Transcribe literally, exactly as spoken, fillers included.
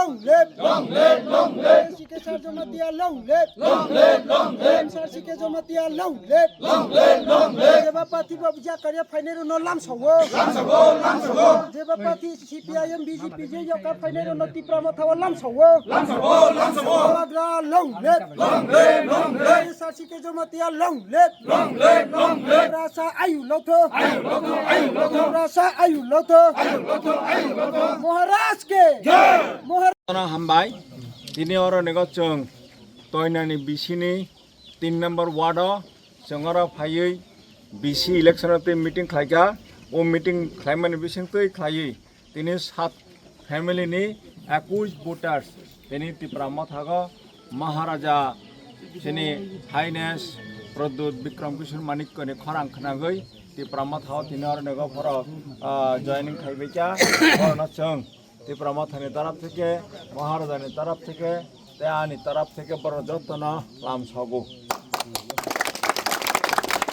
Long live! Long live! Long live! Sar C K Jamatia long live! Long live! Long live! Sar C K Jamatia long live! Long live! Long live! Jeba party bo bijak karya phainai rwno lamsao. Lamsao! Lamsao! Jeba party C P I M, B J P je yoka phainai rwno Tipra Motha o lamsao. Lamsao! Lamsao! Bagra long live! Long live! Long live! Sar C K Jamatia long live! Long live, long live. Rasa ayu lotho. Ayu lotho, ayu lotho. Rasa ayu lotho. Ayu lotho, ayu lotho. Maharaj ke. Jai. Maharaj. Hambai. Tini oro nego chwng Toinani bisini tin number ward o chwng oro phaiwi B C election o tei meeting khlaikha. O meeting khlaimani bisingtwi khlaiwi tini sat family ni ekush voters tini Tipra Motha o Maharaja chini Highness Pradyut Bikram Kishore Manikya ni khorang khnagwi Tipra Motha o tini oro nego phoro, ah, joining khaibaikha. Orono chwng Tipra Motha ni taraf theke, Maharaja ni taraf theke, tei ani taraf theke borok jotono lamsogo.